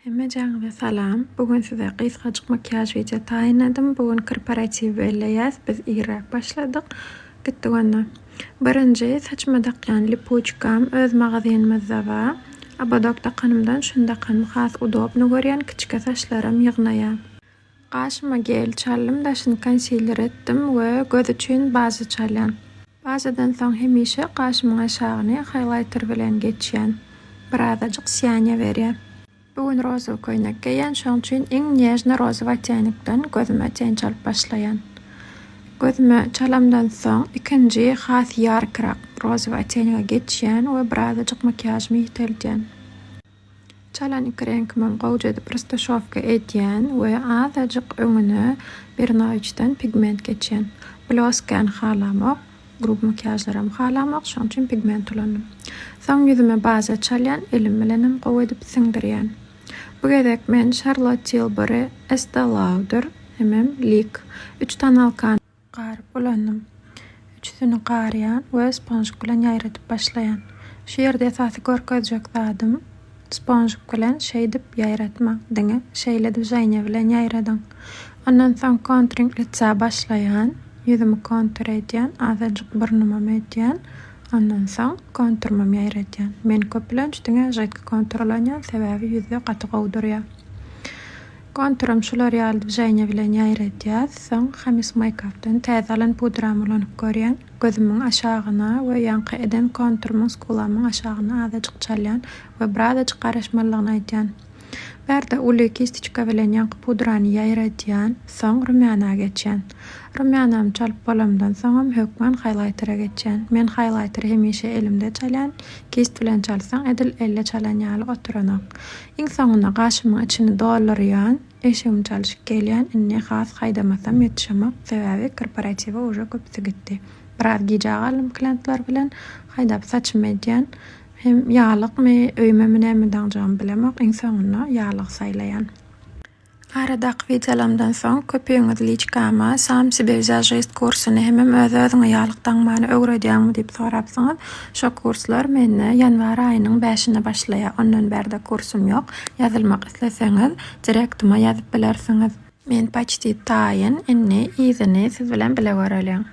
Hemmejaňyza salam. Bu gün size gysgajyk makiýaž wideo taýynladym. Bu gün korporatiw belleýäs. Biz irräk başladyk. Gitdik onda. Birinji saçyma dakýan lipuçkam öz magazynymyzda bar. Obodok dakanymdan şuny dakanymy has udobny görýän, kiçike saçlaram ýygnaýar. Gaşyma gel çaldym, daşyny konsiler etdim we göz üçin baza çalýan. Bazadan soň hemişe gaşymyň aşagyny haýlaýter bilen geçýän. Birazajyk siýaniýa berýär. Bu gün rozowy köýnek geýýän, şoň üçin iň nežny rozowy ottýenikden gözüme ten çalyp başlaýan. Gözüme çalamdan soň ikinji has ýarkyrak rozowy ottýenige geçýän we birazajyk makiýažymy ýiteldýän. Çalan iki reňkimem gowja edip rastaşowka edýän we azajyk öňüne Bernowiçden pigment geçýän. Bloskäni halamok, grub makiýažlaram halamok, şoň üçin pigment ulandym. Soň ýüzüme baza çalýan, elim bilenem gowy edip siňdirýän. Bu gezek men Charlotte Tilbury, Estee Lauder hemem Lik üç tonalkany. Garyp ulandym. Üçüsini garýan we sponžik bilen ýaýradyp başlaýan. Şu ýerde esasy görkezjek zadym, sponžik bilen şeýdip ýaýratmaň, diňe şeýle dwiženiýe bilen ýaýradyň. Ondan soň konturing litsa başlaýan, ýüzümi kontur edýän, azajyk burnumam edýän, ondan soň konturymam ýaýradýan. Men köplenç diňe židki kontur ulanýan, sebäbi ýüzde gaty gowy durýar. Konturam şular ýaly dwiženiýe bilen ýaýradýas. Soň Hamis Makeupdan täze alan pudramy ulanyp görýän. Gözümiň aşagyna we ýaňky eden konturymyň skulamyň aşagyna azajyk çalýan we birazajyk garaşmalydygyny aýdýan. Bärde uly kistiçka bilen ýaňky pudrany ýaýradýan, soň rumýana geçýän. Rumýanamy çalyp bolamdan soňam hökman haýlaýtera geçýän. Men haýlaýteri hemişe elimde çalýan, kist bilen çalsaň edil elle çalan ýaly oturanok. Iň soňunda gaşymyň içini doldurýan, eşigimi çalşyp gelýän, indi has haýdamasam ýetişemok, sebäbi korporatiwe uje köpüsi gitdi. Biraz gijä galdym klientler bilen, haýdap saçymy edýän, hem ýalykmy, öýmemi näme daňjagymy bilemok, iň soňunda ýalygy saýlaýan. Aradaky wideolamdan soň köpüňiz liçkama Sam sebe wizažist kursuny hemem öz-özüňe ýaglyk daňmany öwredýäňmi diýip sorapsyňyz. Şo kurslar mende ýanwar aýynyň bäşinde başlaýar. Ondan bärde kursum ýok. Ýazylmak isleseňiz direktyma ýazyp bilersiňiz. Men paçti taýyn, indi yzyny siz bilen bile göreliň.